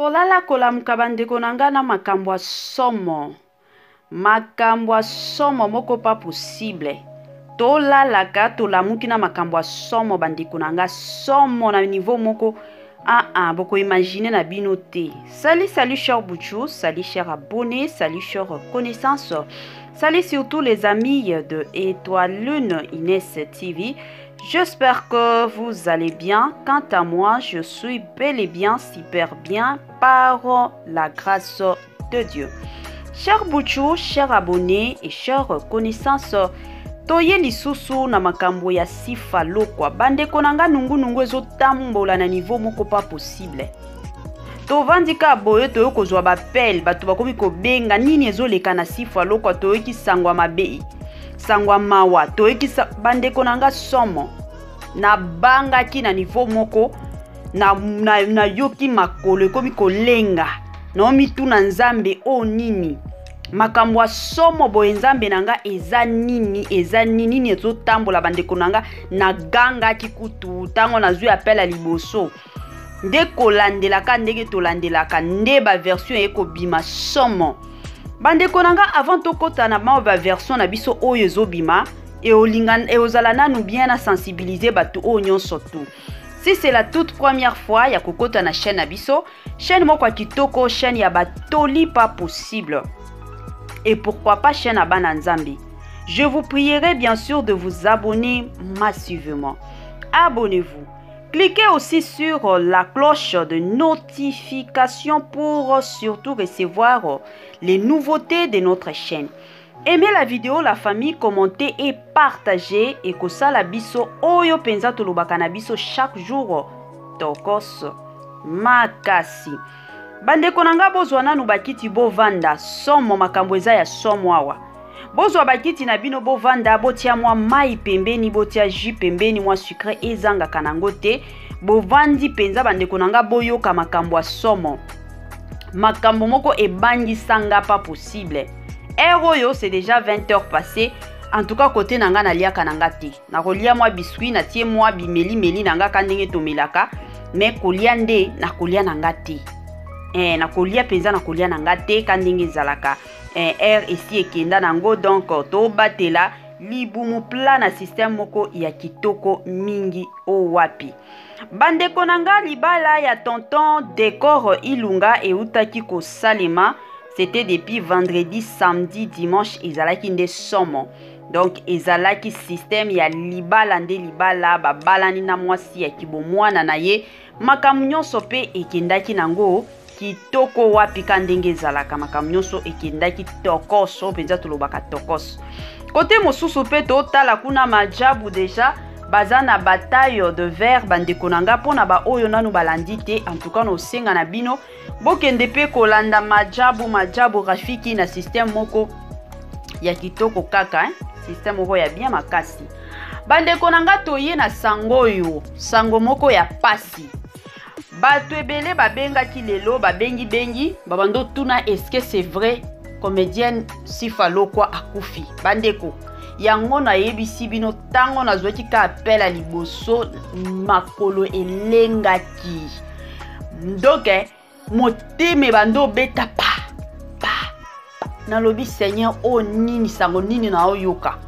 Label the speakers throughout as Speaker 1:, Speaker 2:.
Speaker 1: Kolala kolamuka bandeko na nga na makambo ya somo, makambo ya somo moko pas possible. Tolalaka tolamuki na makambo ya somo bandeko na nga, somo na niveau moko ah ah, boko imaginer na bino te. Salut salut cher Bouchou, salut cher abonné, salut cher connaissance, salut surtout les amis de Étoile Lune Inès TV. J'espère que vous allez bien. Quant à moi, je suis bel et bien super bien par la grâce de Dieu. Cher Bouchou, cher abonné et chère connaissance, toye lisusu na makambo ya sifa lokwa. Bandeko na nga nungu nungu ezotambola na niveau moko pas possible. Tovandi ka boye, toyo kozwa baappels, bato bakomi kobenga nini ezoleka na Sifa Lokwa. Toyoki sango ya mabe, sango ya mawa, toyoki bandeko na nga somo. Nabangaki na niveau moko, nayoki na makolo ekomi kolenga, naomituna: Nzambe, oyo nini? Makambo ya somo boye, Nzambe na nga, eza nini? Eza nini? Nini ezotambola? Bandeko na nga, nagangaki kutu ntango nazwi appel ya liboso. Nde kolandelaka ndenge tolandelaka nde baversion ekobima somo. Bandeko na nga, avant tokɔta na mwa baversion na biso oyo ezobima, eozala nanu bien na sensibiliser bato oyo nyonso tu. Si c'est la toute première fois ya kokɔta na chaîne na biso, chaîne moko ya kitoko, chaîne ya batoli pas possible et pourquoi pas chaîne ya bana Nzambe, je vous prierai bien sûr de vous abonner massivement. Abonnez-vous. Cliquez aussi sur la cloche de notification pour surtout recevoir les nouveautés de notre chaîne. Aimez la vidéo, la famille, commentez et partagez. Et kosala biso oyo penza tolobaka na biso chaque jour, tokos makasi. Bandeko na nga, bozwa nanu bakiti, bovanda. Somo, makambo eza ya somo awa. Bozwa bakiti na bino, bovanda, botia mwa mai pembeni, botia jus pembeni, mwa sucre ezangaka nango te. Bovandi mpenza, bandeko na nga, boyoka makambo ya somo, makambo moko ebangisanga pas possible. Heure oyo, c'est déjà 20 heures passé. En tout cas, côté na nga, naliaka na nga te. Nakolia mwa biscuit, natie mwa bimelimeli na nga ka ndenge tomelaka, mais kolia nde nakolia na nga te. Nakolia mpenza, nakolia na nga te ka ndenge ezalaka. Heure esi ekenda nango, donc tobatela libumu plat na système moko ya kitoko mingi. O wapi, bandeko na nga? Libala ya tonton Décor Ilunga eutaki kosalema, c'était depuis vendredi, samedi, dimanche, ezalaki nde somo. Donc ezalaki système ya libala nde libala, babalani na mwasi ya kibomwana na ye. Makambo nyonso mpe ekendaki nango kitoko wapi ka ndenge ezalaka. Makambo nyonso ekendaki tokoso mpenza, tolobaka tokoso. Kote mosusu mpe totala kuna Majabu, déjà baza na bataille de verre. Bandeko na nga, mpona baoyo nanu balandi te, en tout cas nosenga na bino bokende mpe kolanda Majabu, Majabu Rafiki na système moko ya kitoko kaka, hein? Système moko ya bien makasi. Bandeko na nga, toye na sango oyo, sango moko ya pasi. Bato ebele babengaki lelo, babengibengi, babando tuna: est-ce que c'est vrai, comédienne Sifa Lokwa akufi? Bandeko, yango nayebisi bino, ntango nazwaki ka appel ya liboso, makolo elengaki, donc motema ebandi obeta pa pa pa. Nalobi: Seigneur, oyo nini? Sango nini naoyoka?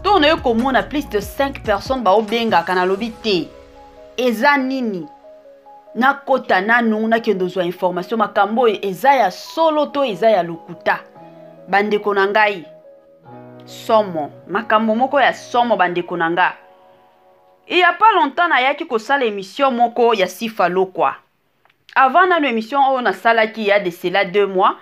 Speaker 1: To naye komona plus de 5 personnes baobengaka. Nalobi te, eza nini? Nakota nanu, nakende ozwa information, makambo oyo eza ya solo to eza ya lokuta? Bandeko na ngai, somo, makambo moko ya somo. Bandeko na nga, il y a pas longtemps nayaki kosala émission moko ya Sifa Lokwa. Avant nano émission oyo nasalaki, ya de cela 2 mois,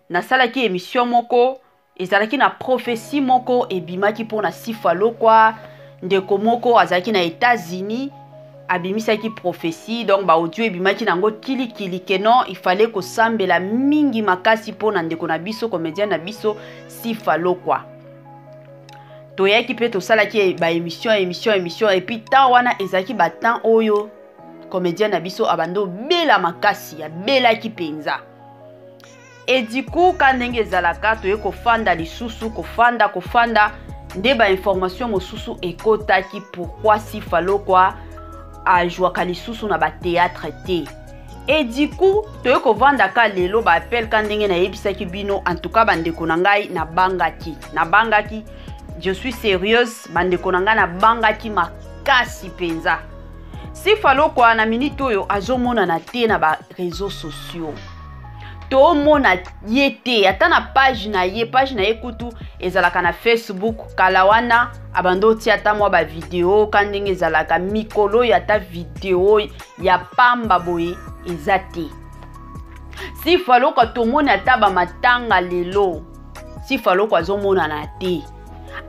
Speaker 1: nasalaki émission moko, ezalaki na prophétie moko ebimaki mpona Sifa Lokwa. Ndeko moko azalaki na États-Unis abimisaki prophétie, donc baaudio ebimaki nango kilikili ke non, il fallait kosambela mingi makasi mpona ndeko na biso, comédien na biso Sifa Lokwa. Toyaki mpe tosalaki baémission, émission, émission, et puis temps wana ezalaki batemps oyo comédien na biso abandi obela makasi, abelaki mpenza. Et du coup, ka ndenge ezalaka, toye kofanda lisusu, kofanda, kofanda nde bainformation mosusu ekotaki: pourquoi Sifa Lokwa ajwaka lisusu na bathéâtre te? Et du coup toye kovanda ka lelo baappel ka ndenge nayebisaki bino. En tout cas bandeko na ngai, nabangaki, nabangaki, je suis sérieuse, bandeko na ngai, nabangaki makasi mpenza. Sifa Lokwa na minute oyo azomonana te na baréseaux sociaux, tomona ye te ata na page na ye. Page na ye kutu ezalaka na Facebook kala wana, abandi otia ata mwa bavideo ka ndenge ezalaka. Mikolo oyo ata video ya pamba boye eza te. Sifa Lokwa, tomoni ata bamatanga lelo, Sifa Lokwa azomonana te.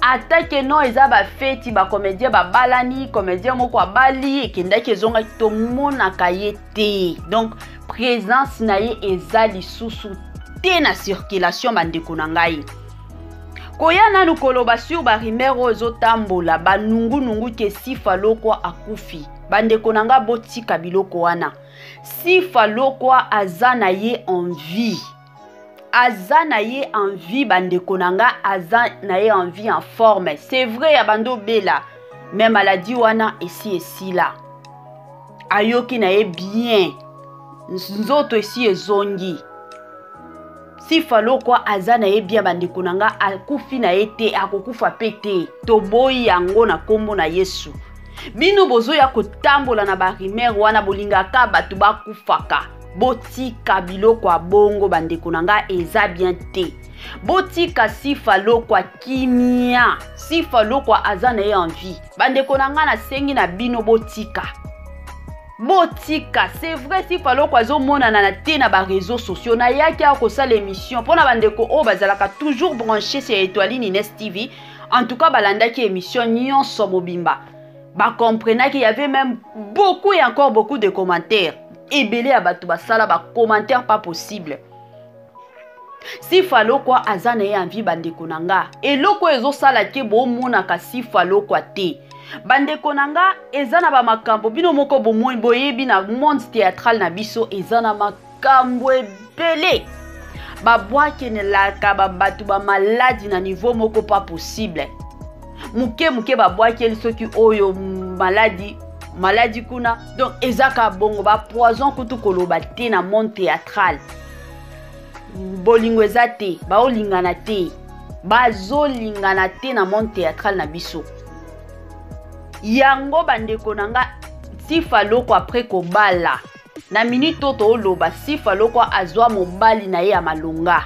Speaker 1: Ata ke non, eza bafeti, bacomédien babalani, comédien moko abali, ekendaki ezongaki, tomonaka ye te. Donc présence na ye eza lisusu te na circulation. Bandeko na ngai, koya nanu koloba sur barumeur oyo ezotambola, banungunungu ke Sifa Lokwa akufi, bandeko na ngai, botika biloko wana. Sifa Lokwa aza na ye en vie, aza na ye en vie, bandeko na nga, aza na ye en vie, en forme. C'est vrai, ya bando obela, mais maladie wana esi esila, ayoki na ye bien, nzoto esi ezongi. Sifa Lokwa aza na ye bien, bandeko na nga, akufi na ye te, akokufa mpe te. Toboyi yango na nkombo na Yesu. Bino bozoya kotambola na barumeur wana, bolingaka bato bakufaka. Botika biloko ya bongo, bandeko na nga, eza bien te. Botika Sifa Lokwa kimia. Sifa Lokwa aza na ye en vie, bandeko na nga, nasengi na bino, botika, botika. C'est vrai, Sifa Lokwa azomonana na te na baréseaux sociaux. Nayaki awa kosala émission mpo na bandeko oyo bazalaka toujours branché sur Etoiline Ines TV. En tout cas balandaki émission nyonso mobimba, bacomprenaki. Y avait même beaucoup et encore beaucoup de commentaires, ebele ya bato basala bacommentaire pas possible. Sifa Lokwa aza na ye en vie, bandeko na nga. Eloko oyo ezosala ke bomonaka Sifa Lokwa te, bandeko na nga, eza na bamakambo bino moko bomoi boyebi. Na monde théâtral na biso eza na makambo ebele, babwakelaka babato bamaladi na niveau moko pas possible. Moke moke babwakeli soki oyo maladi, maladi kuna, donc eza ka bongo, bapoison kutu koloba te. Na monde théâtral bolingo eza te, baolingana te, bazolingana te na monde théâtral na biso. Yango bandeko na nga, Sifa Lokwa après kobala, na minute oyo tooloba, Sifa Lokwa azwa mobali na ye ya malonga.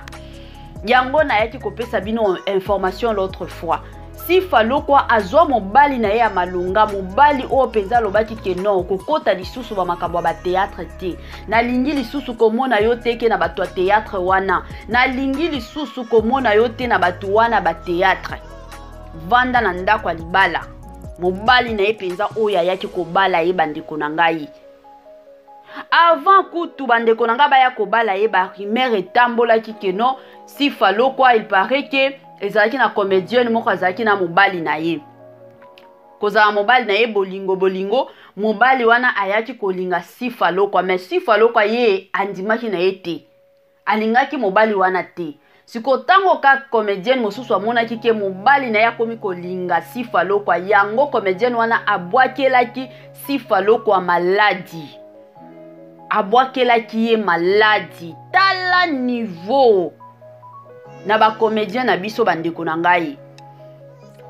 Speaker 1: Yango nayaki kopesa bino information l'autre fois. Sifa Lokwa azwa mobali na ye ya malonga, mobali oyo mpenza alobaki ke non, kokota lisusu bamakambo ya bathéâtre te, nalingi lisusu komona yo te ke na bato ya théâtre wana, nalingi lisusu komona yo te na bato wana bathéâtre, vanda na ndako ya libala. Mobali na ye mpenza oyo ayaki kobala ye, bandeko na ngai, avant kutu bandeko na ngai baya kobala ye, barumeur etambolaki ke non, Sifa Lokwa, il paraît ke ezalaki na comédienne moko azalaki na mobali na ye. Kozala mobali na ye, bolingo bolingo, mobali wana ayaki kolinga Sifa Lokwa, mais Sifa Lokwa ye andimaki na ye te, alingaki mobali wana te. Sikoyo ntango ka comédienne mosusu amonaki ke mobali na ye akomi kolinga Sifa Lokwa, yango comédienne wana abwakelaki Sifa Lokwa maladi, abwakelaki ye maladi. Tala niveau na bacomédien na biso, bandeko na ngai.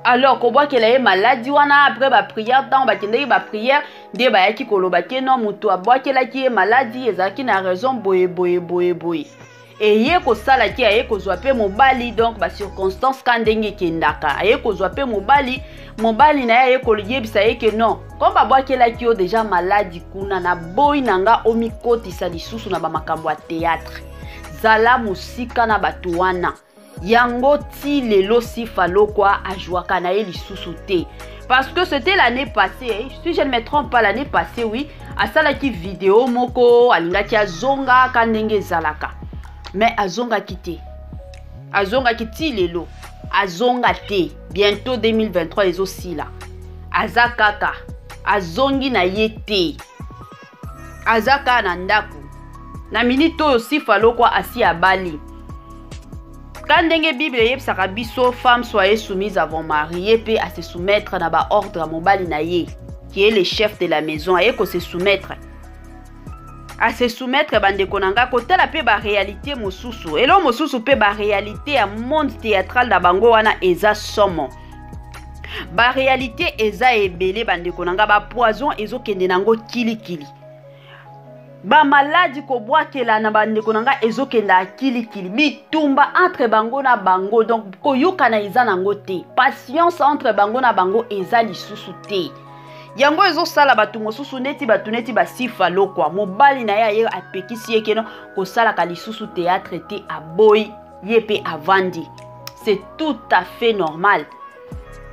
Speaker 1: Alors kobwakela ye maladi wana, après baprière, ntango bakendaki baprière nde bayaki koloba ke non, moto abwakelaki ye maladi ezalaki na raison boye boye boye boye. Eye kosalaki aye kozwa mpe mobali, donc bacirconstance ka ndenge ekendaka, aye kozwa mpe mobali. Mobali na ye aye koyebisa ye ke non, comme babwakelaki yo déjà maladi kuna, naboyi na nga omikotisa lisusu na bamakambo ya théâtre, zala mosika na bato wana. Yango ti lelo Sifa Lokwa ajwaka na ye lisusu te, parce que c'était l'année passée, si je ne me trompe pas, l'année passée, oui, asalaki video moko, alingaki azonga ka ndenge ezalaka, mais azongaki te, azongaki ti lelo azonga te. Bientôt 2023 ezosila, aza kaka, azongi na ye te, aza kaka na ndako. Na minute oyo Sifa Lokwa asi abali. Ka ndenge Bible eyebisaka biso: "Femme, soyez soumise à vos maris." Ye mpe ase soumettre na baordre ya mobali na ye qui est le chef de la maison. Aye kose soumettre, Ase soumettre, bandeko na ngai, kotala mpe baréalité mosusu, eloko mosusu mpe baréalité ya monde théâtral na bango wana eza somo. Baréalité eza ebele, bandeko na ngai. Bapoison ezokende nango kilikili, bamaladi kobwakela na bandeko na ngai ezokenda kilikili, bitumba entre bango na bango. Donc koyokana eza nango te, patience entre bango na bango eza lisusu te. Yango ezosala bato mosusu neti bato neti basifa Lokwa, mobali na ye aye apekisi ye keno kosalaka lisusu théâtre te, aboyi, ye mpe avandi. C'est tout à fait normal,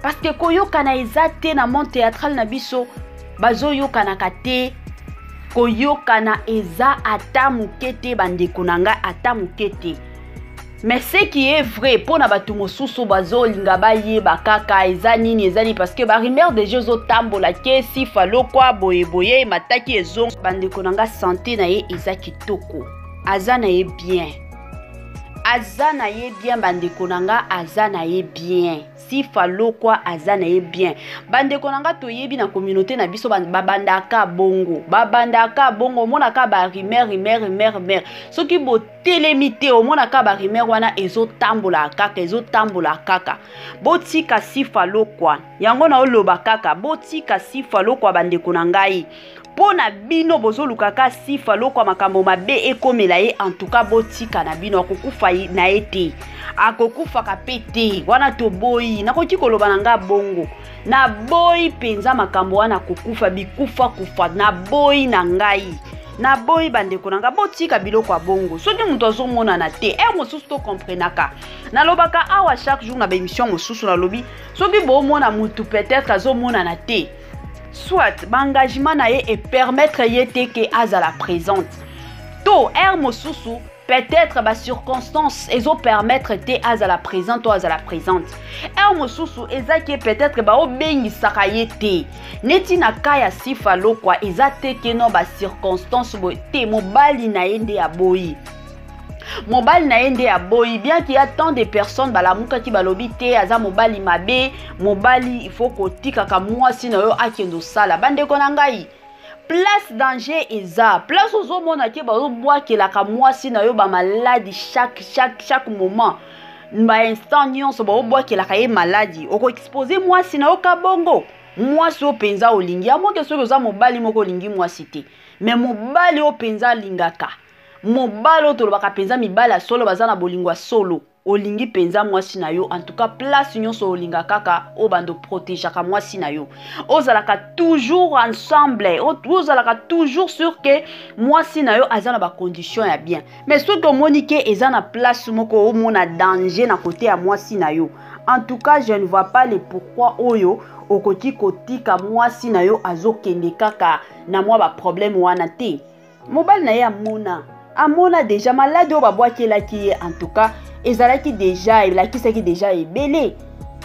Speaker 1: parce que koyokana eza te na monde théâtral na biso. Bazoyokanaka te, koyokana eza ata moke te, bandeko na ngai, ata moke te. Mais ce qui est vrai, mpo na bato mosusu bazolinga bayeba kaka eza nini, eza nini, parce que barumeur déjà ezotambola ke Sifa Lokwa boyeboye emataki ezongo. Bandeko na nga, santé na ye eza kitoko, aza na ye bien, aza na ye bien, bandeko na nga, aza na ye bien. Sifa Lokwa aza na ye bien, bandeko na nga. Toyebi na communauté na biso babandaka bongo, babandaka bongo, omonaka barumeur, rumeur, rumeur, rumeur. Soki botelemi te, omonaka barumeur wana ezotambola kaka, ezotambola kaka. Botika Sifa Lokwa yango, na oloba kaka botika Sifa Lokwa, bandeko na ngai. Mpo na bino bozolukaka Sifa Lokwa makambo mabe ekomela ye, antuka botika na bino, akokufa na ye te, akokufaka mpe te. Wana toboyi, nakoki koloba na nga bongo, naboyi mpenza makambo wana, kokufa bikufa kufa, naboyi na ngai, naboyi. Bandeko na ngai, botika biloko ya bongo. Soki moto azomonana te, heure mosusu tokomprenaka. Nalobaka awa chaque jour na baémission mosusu, nalobi soki bomona motu peut-être azomonana te, soit baengagement na ye epermettre ye te ke azala présente, to heure mosusu peut-être bacirconstance ezopermettre te azala présente to azala présente. Heure mosusu eza ke peut-être baobengisaka ye te. Neti na ka ya Sifa Lokwa, eza te ke no bacirconstance boye te, mobali na ye nde aboyi, mobali na ye nde aboyi. Bien qu'il y a tant de personnes balamukaki, balobi te aza mobali mabe, mobali il faut kotikaka mwasi na yo akende osala. Bandeko na ngai, place danger eza place ozomona ke bazobwakelaka mwasi na yo bamaladi chaque moment, bainstant nyonso baobwakelaka ye maladi. Okoexpose mwasi na yo ka bongo, mwasi oyo mpenza olingi amoke. Soki oza mobali moko olingi mwasi te, me mobali oyo mpenza alingaka, mobali oyo tolobaka mpenza mibali ya solo, baza na bolingo ya solo, olingi mpenza mwasi na yo, en tout cas place nyonso olinga kaka oyo bando protégeaka mwasi na yo, ozalaka toujours ensemble, ozalaka toujours sûr ke mwasi na yo aza na bacondition ya bien. Mais soki omoni ke eza na place moko omona danger na kote ya mwasi na yo, en tout cas je ne vois pas le pourquoi oyo okoki kotika mwasi na yo azokende kaka na mwa baproblème wana te. Mobali na ye amona, amona déjà maladi oyo babwakelaki ye, en tout cas ezalaki déjà, elakisaki déjà ebele.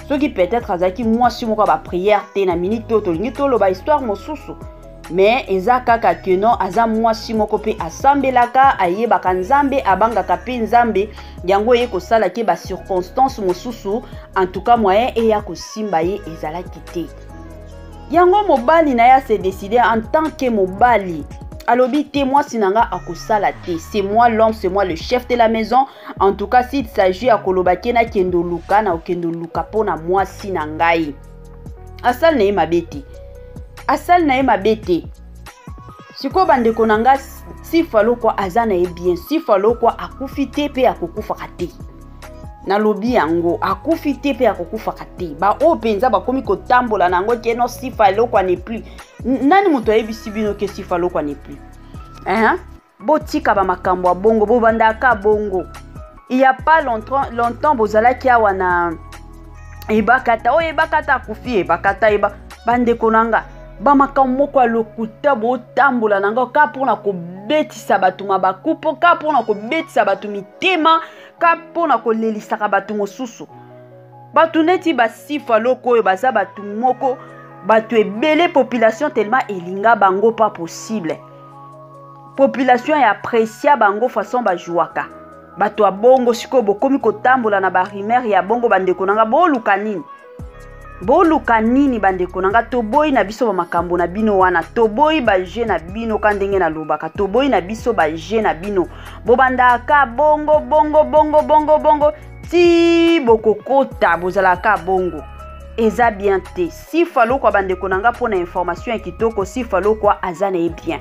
Speaker 1: Soki peut-être azalaki mwasi moko ya baprière te, na minute oyo tolingi toloba histoire mosusu. Mais eza kaka ke non, aza mwasi moko mpe asambelaka, ayebaka Nzambe, abangaka mpe Nzambe. Yango eye kosala ke bacirconstance mosusu, en tout cas moyen eya kosimba ye ezalaki te. Yango mobali na ye ase décide en tant que mobali, alobi te mwasi na nga akosala te, c'est moi l'homme, c'est moi le chef de la maison. En tout cas, s'il s'agit ya koloba ke nakende oluka, na okende oluka mpo na mwasi na ngai. Asali na ye mabe te, asali na ye mabe te. Sikoyo, bandeko na nga, Sifa Lokwa aza na ye bien. Sifa Lokwa akufi te mpe akokufaka te. Nalobi yango, akufi te mpe akokufaka te. Baoyo mpenza bakomi kotambola na yango ke no Sifa Lokwa n'est plus, nani moto ayebisi bino ke Sifa Lokwa n'est plus, hein? Botika bamakambo ya bongo, bobandaka bongo. Il y a pas longtemps, longtemps bozalaki awa na Ebakata oyo, Ebakata akufi, Ebakata eba. Bandeko na nga, bamakambo moko ya lokuta botambola na ngo ka mpona kobetisa bato mabaku, mpo ka mpona kobetisa bato mitema, ka mpona kolelisaka bato mosusu. Bato neti basifa Loko oyo baza bato moko, bato ebele, population tellement elinga bango pas possible, population ya apprécia bango façon bajouaka. Bato ya bongo sikoyo bokomi kotambola na barumeur ya bongo. Bandeko na nga, boluka nini? Boluka nini bandeko na nga? Toboyi na biso bamakambo na bino wana, toboyi baje na bino. Ka ndenge nalobaka, toboyi na biso baje na bino. Bobandaka bongo bongo bongo bongo bongo ti bokokota, bozalaka bongo, eza bien te. Sifa Lokwa, bandeko na nga, mpo na information ya kitoko, Sifa Lokwa aza na ye bien.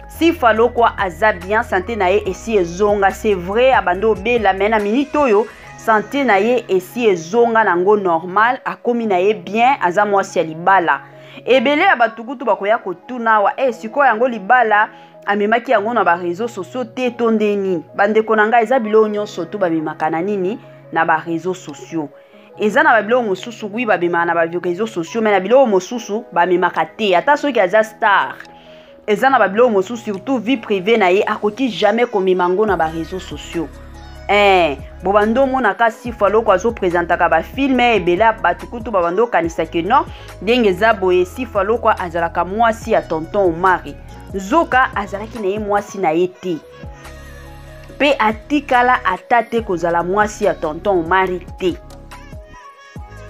Speaker 1: Sifa Lokwa aza bien, santé na ye esi ezonga. C'est vrai, abandi obela, mais na minute oyo santé na ye esi ezonga nango normal, akomi na ye bien, aza mwasi ya libala. Ebele ya bato kutu bakoya kotuna awa e sikoyo yango libala amemaki yango na bareseau sociaux te to nde nini? Bandeko na ngai, eza biloko nyonso to bamemaka na nini na bareseau sociaux. Eza na babiloko mosusu, oui, babemaka na bareseau sociaux, mais na biloko mosusu bamemaka te. Ata soki aza star, eza na babiloko mosusu, surtout vie privée na ye, akoki jamais komema yango na bareseau sociaux. Bobanda omonaka Sifa Loko azoprésentaka bafilms, ebele ya bato kutu babanda okanisa ke non, ndenge eza boye, Sifa Loko azalaka mwasi ya tonton Omari. Nzoka azalaki na ye mwasi na ye te, mpe atikala ata te kozala mwasi ya tonton Omari te.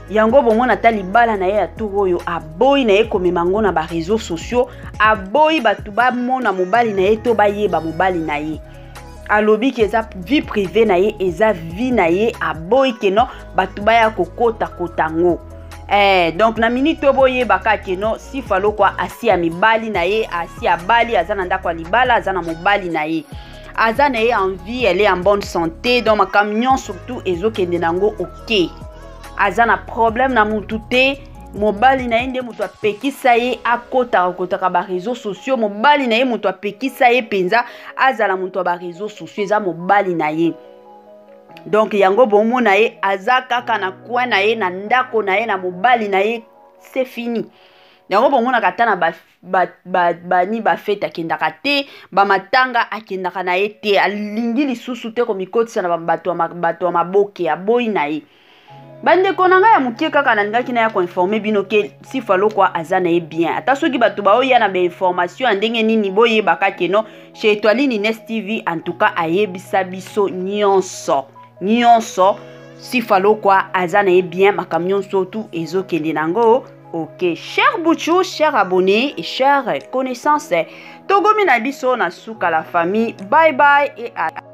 Speaker 1: Yango bomona ata libala na ye ya tour oyo, aboyi na ye komema yango na bareseau sociaux, aboyi bato bamona mobali na ye to bayeba mobali na ye. Alobi ke eza vie privée na ye, eza vie na ye, aboyi ke non, bato baya kokotakota yango. Donc na minute oyo boyebaka ke non, Sifa Lokwa asi ya mibali na ye, asi abali, aza na ndako ya libala, aza na mobali na ye, aza na ye en vie, elle est en bonne santé. Donc makambo nyonso tout ezokende nango ok, aza na problème na mutu te. Mobali na ye nde moto apekisa ye akotaka kotaka bareseau sociaux. Mobali na ye moto apekisa ye mpenza azala moto ya bareseau sociaux, eza mobali na ye. Donc yango bomona ye aza kaka na coin na ye, na ndako na ye, na mobali na ye, c'est fini. Yango bomonaka ata na bani bafêtes akendaka te, bamatanga akendaka na ye te. Alingi lisusu te komikotisa na bato ya maboke, aboyi na ye. Bandeko na ngai ya moke, kaka nalingaki naya koinformer bino ke Sifa Lokwa aza na ye bien. Ata soki bato baoya na bainformation ya ndenge nini, boyebaka ke non, chez Etoiline Ines TV, en tout cas ayebisa biso nyonso nyonso, Sifa Lokwa aza na ye bien, makambo nyonso tu ezokende nango ok. Cher Bouchou, cher abonné et cher connaissance, togomi na biso na suka. La famille, bye bye et à